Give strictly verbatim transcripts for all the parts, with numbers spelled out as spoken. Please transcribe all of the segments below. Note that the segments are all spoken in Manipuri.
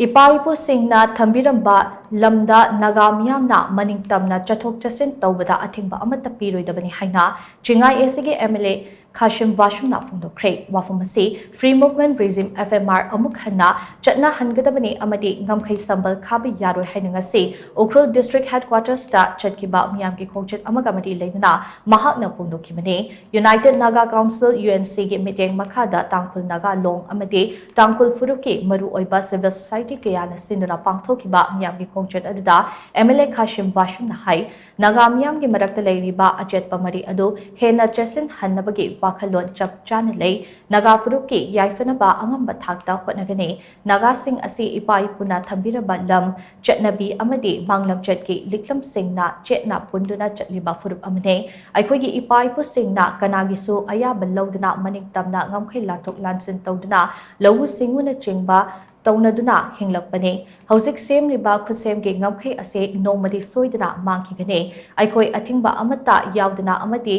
ꯏꯄꯥ ꯏꯄꯨꯁꯤꯡꯅ ꯊꯝꯕꯤꯔꯝꯕ ꯂꯝꯗ ꯅꯥꯒꯥ ꯃꯤꯌꯥꯝꯅ ꯃꯅꯤꯡ ꯇꯝꯅ ꯆꯠꯊꯣꯛ ꯆꯠꯁꯤꯟ ꯇꯧꯕꯗ ꯑꯊꯤꯡꯕ ꯑꯃꯠꯇ ꯄꯤꯔꯣꯏꯗꯕꯅꯤ ꯍꯥꯏꯅ ꯆꯤꯡꯉꯥꯏ ꯑꯦꯁꯤꯒꯤ ꯑꯦꯝ ꯑꯦꯜ ꯑꯦ ꯈꯥꯁꯤꯝ ꯋꯥꯁꯨꯝꯅ ꯐꯣꯡꯗꯣꯛꯈ꯭ꯔꯦ꯫ ꯋꯥꯐꯝ ꯑꯁꯤ Free Movement Regime, F M R, ꯑꯃꯨꯛ ꯍꯟꯅ ꯆꯠꯅꯍꯟꯒꯗꯕꯅꯤ ꯑꯃꯗꯤ ꯉꯝꯈꯩ ꯁꯝꯕꯜ ꯈꯥꯕ ꯌꯥꯔꯣꯏ ꯍꯥꯏꯅ ꯉꯁꯤ ꯎꯈ꯭ꯔꯨꯜ ꯗꯤꯁꯇ꯭ꯔꯤꯛ ꯍꯦꯗꯀ꯭ꯋꯥꯇꯔꯁꯇ ꯆꯠꯈꯤꯕ ꯃꯤꯌꯥꯝꯒꯤ ꯈꯣꯡꯆꯠ ꯑꯃꯒ ꯃꯔꯤ ꯂꯩꯅꯅ ꯃꯍꯥꯛꯅ ꯐꯣꯡꯗꯣꯛꯈꯤꯕꯅꯤ꯫ United Naga Council, U N C, ꯒꯤ ꯃꯤꯠꯌꯦꯡ ꯃꯈꯥꯗ ꯇꯥꯡꯈꯨꯜ ꯅꯥꯒꯥ ꯂꯣꯡ ꯑꯃꯗꯤ ꯇꯥꯡꯈꯨꯜ ꯐꯨꯔꯨꯞꯀꯤ ꯃꯔꯨꯑꯣꯏꯕ civil society ꯀꯌꯥꯅ ꯁꯤꯟꯗꯨꯅ ꯄꯥꯡꯊꯣꯛꯈꯤꯕ ꯃꯤꯌꯥꯝꯒꯤ ꯈꯣꯡꯆꯠ ꯑꯗꯨꯗ M L A ꯈꯥꯁꯤꯝ ꯋꯥꯁꯨꯝꯅ ꯍꯥꯏ, ꯅꯥꯒꯥ ꯃꯤꯌꯥꯝꯒꯤ ꯃꯔꯛꯇ ꯂꯩꯔꯤꯕ ꯑꯆꯦꯠꯄ ꯃꯔꯤ ꯑꯗꯨ ꯍꯦꯟꯅ ꯆꯦꯠꯁꯤꯟꯍꯟꯅꯕꯒꯤ ꯋꯥꯈꯜꯂꯣꯟ ꯆꯞ ꯆꯥꯅ ꯂꯩ꯫ ꯅꯥꯒꯥ ꯐꯨꯔꯨꯞꯀꯤ ꯌꯥꯏꯐꯅꯕ ꯑꯉꯝꯕ ꯊꯥꯛꯇ ꯍꯣꯠꯅꯒꯅꯤ꯫ ꯅꯥꯒꯥꯁꯤꯡ ꯑꯁꯤ ꯏꯄꯥ ꯏꯄꯨꯅ ꯊꯝꯕꯤꯔꯝꯕ ꯂꯝ, ꯆꯠꯅꯕꯤ ꯑꯃꯗꯤ ꯃꯥꯡꯂꯝꯆꯠꯀꯤ ꯂꯤꯛꯂꯝꯁꯤꯡꯅ ꯆꯦꯠꯅ ꯄꯨꯟꯗꯨꯅ ꯆꯠꯂꯤꯕ ꯐꯨꯔꯨꯞ ꯑꯃꯅꯤ꯫ ꯑꯩꯈꯣꯏꯒꯤ ꯏꯄꯥ ꯏꯄꯨꯁꯤꯡꯅ ꯀꯅꯥꯒꯤꯁꯨ ꯑꯌꯥꯕ ꯂꯧꯗꯅ ꯃꯅꯤꯡ ꯇꯝꯅ ꯉꯝꯈꯩ ꯂꯥꯟꯊꯣꯛ ꯂꯥꯟꯁꯤꯟ ꯇꯧꯗꯨꯅ ꯂꯧꯎ ꯁꯤꯡꯎꯅꯆꯤꯡꯕ ꯇꯧꯅꯗꯨꯅ ꯍꯤꯡꯂꯛꯄꯅꯤ꯫ ꯍꯧꯖꯤꯛ ꯁꯦꯝꯂꯤꯕ ꯈꯨꯠꯁꯦꯝꯒꯤ ꯉꯝꯈꯩ ꯑꯁꯤ ꯅꯣꯡꯃꯗꯤ ꯁꯣꯏꯗꯅ ꯃꯥꯡꯈꯤꯒꯅꯤ꯫ ꯑꯩꯈꯣꯏ ꯑꯊꯤꯡꯕ ꯑꯃꯠꯇ ꯌꯥꯎꯗꯅ ꯑꯃꯗꯤ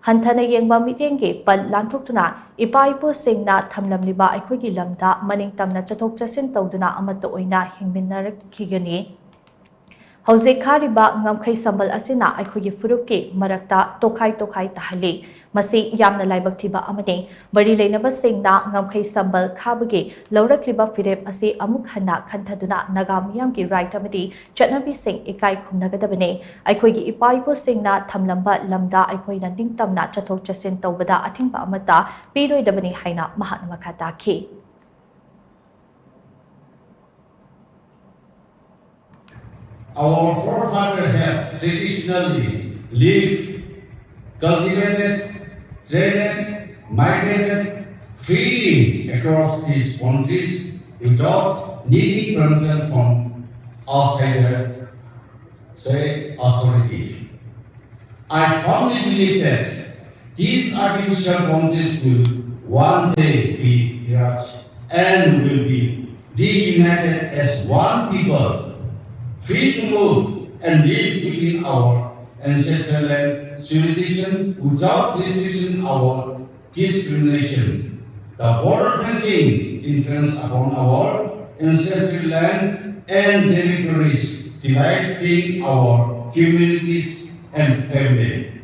ꯍꯟꯊꯅ ꯌꯦꯡꯕ ꯃꯤꯠꯌꯦꯡꯒꯤ ꯄꯜ ꯂꯥꯟꯊꯣꯛꯇꯨꯅ ꯏꯄꯥ ꯏꯄꯨꯁꯤꯡꯅ ꯊꯝꯂꯝꯂꯤꯕ ꯑꯩꯈꯣꯏꯒꯤ ꯂꯝꯗ ꯃꯅꯤꯡ ꯇꯝꯅ ꯆꯠꯊꯣꯛ ꯆꯠꯁꯤꯟ ꯇꯧꯗꯨꯅ ꯑꯃꯠꯇ ꯑꯣꯏꯅ ꯍꯤꯡꯃꯤꯟꯅꯔꯛꯈꯤꯒꯅꯤ꯫ ꯍꯧꯖꯤꯛ ꯈꯥꯔꯤꯕ ꯉꯝꯈꯩ ꯁꯝꯕꯜ ꯑꯁꯤꯅ ꯑꯩꯈꯣꯏꯒꯤ ꯐꯨꯔꯨꯞꯀꯤ ꯃꯔꯛꯇ ꯇꯣꯈꯥꯏ ꯇꯣꯈꯥꯏ ꯇꯥꯍꯜꯂꯤ꯫ ꯃꯁꯤ ꯌꯥꯝꯅ ꯂꯥꯏꯕꯛ ꯊꯤꯕ ꯑꯃꯅꯤ꯫ ꯃꯔꯤ ꯂꯩꯅꯕꯁꯤꯡꯅ ꯉꯝꯈꯩ ꯁꯝꯕꯜ ꯈꯥꯕꯒꯤ ꯂꯧꯔꯛꯂꯤꯕ ꯐꯤꯔꯦꯞ ꯑꯁꯤ ꯑꯃꯨꯛ ꯍꯟꯅ ꯈꯟꯊꯗꯨꯅ ꯅꯥꯒꯥ ꯃꯤꯌꯥꯝꯒꯤ right ꯑꯃꯗꯤ ꯆꯠꯅꯕꯤꯁꯤꯡ ꯏꯀꯥꯏ ꯈꯨꯝꯅꯒꯗꯕꯅꯤ꯫ ꯑꯩꯈꯣꯏꯒꯤ ꯏꯄꯥ ꯏꯄꯨꯁꯤꯡꯅ ꯊꯝꯂꯝꯕ ꯂꯝꯗ ꯑꯩꯈꯣꯏꯅ ꯅꯤꯡꯇꯝꯅ ꯆꯠꯊꯣꯛ ꯆꯠꯁꯤꯟ ꯇꯧꯕꯗ ꯑꯊꯤꯡꯕ ꯑꯃꯠꯇ ꯄꯤꯔꯣꯏꯗꯕꯅꯤ ꯍꯥꯏꯅ ꯃꯍꯥꯛꯅ ꯃꯈꯥ ꯇꯥꯈꯤ꯫ Our forefathers have traditionally lived, cultivated, traded, migrated freely across these boundaries without needing permission from outsider, say, authority. I firmly believe that these artificial boundaries will one day be erased and will be reunited as one people, free to move and live within our ancestral land jurisdiction without restriction or discrimination. The border fencing infringes upon our ancestral land and territories dividing our communities and family.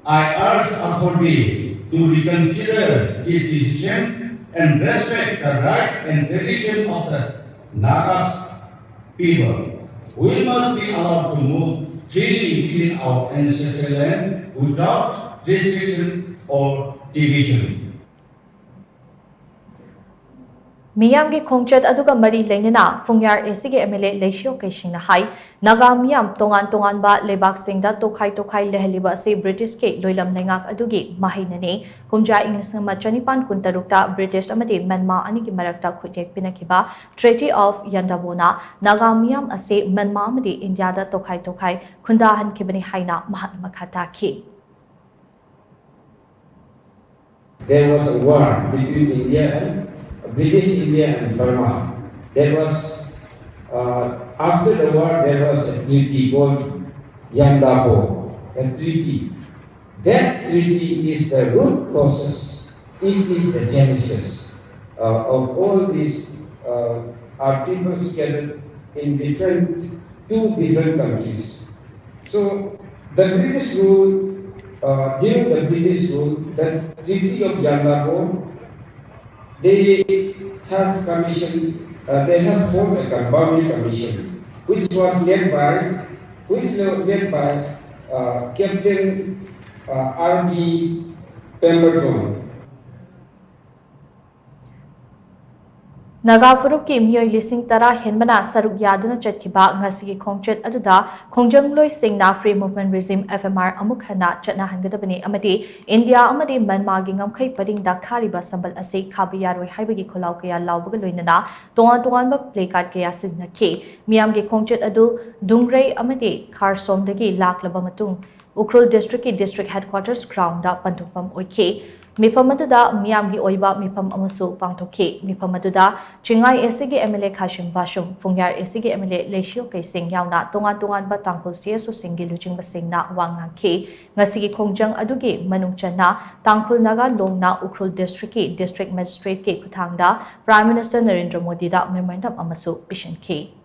I urge authority to reconsider this decision and respect the right and tradition of the Naga people. We must be allowed to move freely within our ancestral land without restriction or division. ꯃꯤꯌꯥꯝꯒꯤ ꯈꯣꯡꯆꯠ ꯑꯗꯨꯒ ꯃꯔꯤ ꯂꯩꯅꯅ ꯐꯨꯡꯌꯥꯔ ꯑꯦ ꯁꯤꯒꯤ ꯑꯦꯝ ꯑꯦꯜ ꯑꯦ ꯂꯩꯁꯤꯌꯣ ꯀꯩꯁꯤꯡꯅ ꯍꯥꯏ, ꯅꯥꯒꯥ ꯃꯤꯌꯥꯝ ꯇꯣꯉꯥꯟ ꯇꯣꯉꯥꯟꯕ ꯂꯩꯕꯥꯛꯁꯤꯡꯗ ꯇꯣꯈꯥꯏ ꯇꯣꯈꯥꯏ ꯂꯩꯍꯜꯂꯤꯕ ꯑꯁꯤ ꯕ꯭ꯔꯤꯇꯤꯁꯀꯤ ꯂꯣꯏꯂꯝ ꯂꯩꯉꯥꯛ ꯑꯗꯨꯒꯤ ꯃꯍꯩꯅꯅꯤ꯫ ꯀꯨꯝꯖꯥ ꯏꯪ ꯂꯤꯁꯤꯡ ꯑꯃ ꯆꯅꯤꯄꯥꯟ ꯀꯨꯟꯇꯔꯨꯛꯇ ꯕ꯭ꯔꯤꯇꯤꯁ ꯑꯃꯗꯤ ꯃꯟꯃꯥ ꯑꯅꯤꯒꯤ ꯃꯔꯛꯇ ꯈꯨꯠꯌꯦꯛ ꯄꯤꯅꯈꯤꯕ Treaty of Yandabo ꯅ ꯅꯥꯒꯥ ꯃꯤꯌꯥꯝ ꯑꯁꯤ ꯃꯟꯃꯥ ꯑꯃꯗꯤ ꯏꯟꯗꯤꯌꯥꯗ ꯇꯣꯈꯥꯏ ꯇꯣꯈꯥꯏ ꯈꯨꯟꯗꯥꯍꯟꯈꯤꯕꯅꯤ ꯍꯥꯏꯅ ꯃꯍꯥꯛꯅ ꯃꯈꯥ ꯇꯥꯈꯤ꯫ There was a war between India and British India and Burma. There was uh, after the war there was a treaty called Yandabo, a treaty. That treaty is the root causes, it is the genesis uh, of all these uh, our people scattered in different two different countries. So the British rule, uh, during the British rule, the Treaty of Yandabo, they have commission, uh, they have formed a boundary commission, which was led by, which was led by uh, Captain uh, R B Pemberton. Naga ꯐꯨꯔꯨꯞꯀꯤ ꯃꯤꯑꯣꯏ ꯂꯤꯁꯤꯡ ꯇꯔꯥ ꯍꯦꯟꯕꯅ ꯁꯔꯨꯛ ꯌꯥꯗꯨꯅ ꯆꯠꯈꯤꯕ ꯉꯁꯤꯒꯤ ꯈꯣꯡꯆꯠ ꯑꯗꯨꯗ ꯈꯣꯡꯖꯪꯂꯣꯏꯁꯤꯡꯅ Free Movement Regime F M R ꯑꯃꯨꯛ ꯍꯟꯅ ꯆꯠꯅꯍꯟꯒꯗꯕꯅꯤ ꯑꯃꯗꯤ ꯏꯟꯗꯤꯌꯥ ꯑꯃꯗꯤ ꯃꯟꯃꯥꯒꯤ ꯉꯝꯈꯩ ꯄꯔꯤꯡꯗ ꯈꯥꯔꯤꯕ ꯁꯝꯕꯜ ꯑꯁꯤ ꯈꯥꯕ ꯌꯥꯔꯣꯏ ꯍꯥꯏꯕꯒꯤ ꯈꯣꯜꯂꯥꯎ ꯀꯌꯥ ꯂꯥꯎꯕꯒ ꯂꯣꯏꯅꯅ ꯇꯣꯉꯥꯟ ꯇꯣꯉꯥꯟꯕ placard ꯀꯌꯥ ꯁꯤꯖꯤꯟꯅꯈꯤ꯫ ꯃꯤꯌꯥꯝꯒꯤ ꯈꯣꯡꯆꯠ ꯑꯗꯨ ꯗꯨꯡꯔꯩ ꯑꯃꯗꯤ ꯈꯥꯔꯁꯣꯝꯗꯒꯤ ꯂꯥꯛꯂꯕ ꯃꯇꯨꯡ ꯎꯈ꯭ꯔꯨꯜ district ꯀꯤ district headquarters ground ꯗ ꯄꯟꯊꯨꯡꯐꯝ ꯑꯣꯏꯈꯤ꯫ ꯃꯤꯐꯝ ꯑꯗꯨꯗ ꯃꯤꯌꯥꯝꯒꯤ ꯑꯣꯏꯕ ꯃꯤꯐꯝ ꯑꯃꯁꯨ ꯄꯥꯡꯊꯣꯛꯈꯤ꯫ ꯃꯤꯐꯝ ꯑꯗꯨꯗ ꯆꯤꯡꯉꯥꯏ ꯑꯦꯁꯤꯒꯤ M L A Khashim Vashum, Phungyar ꯑꯦꯁꯤꯒꯤ M L A Leishiyo Keishing ꯌꯥꯎꯅ ꯇꯣꯉꯥꯟ ꯇꯣꯉꯥꯟꯕ ꯇꯥꯡꯈꯨꯜ ꯁꯤ ꯑꯦꯁ ꯑꯣꯁꯤꯡꯒꯤ ꯂꯨꯆꯤꯡꯕꯁꯤꯡꯅ ꯋꯥ ꯉꯥꯡꯈꯤ꯫ ꯉꯁꯤꯒꯤ ꯈꯣꯡꯖꯪ ꯑꯗꯨꯒꯤ ꯃꯅꯨꯡ ꯆꯟꯅ ꯇꯥꯡꯈꯨꯜ ꯅꯥꯒꯥ ꯂꯣꯡꯅ ꯎꯈ꯭ꯔꯨꯜ ꯗꯤꯁꯇ꯭ꯔꯤꯛꯀꯤ ꯗꯤꯁꯇ꯭ꯔꯤꯛ ꯃꯦꯖꯤꯁꯇ꯭ꯔꯦꯠꯀꯤ ꯈꯨꯠꯊꯥꯡꯗ ꯄ꯭ꯔꯥꯏꯝ ꯃꯤꯅꯤꯁꯇꯔ ꯅꯔꯦꯟꯗ꯭ꯔ ꯃꯣꯗꯤꯗ ꯃꯦꯃꯣꯔꯦꯟꯗꯝ ꯑꯃꯁꯨ ꯄꯤꯁꯤꯟꯈꯤ꯫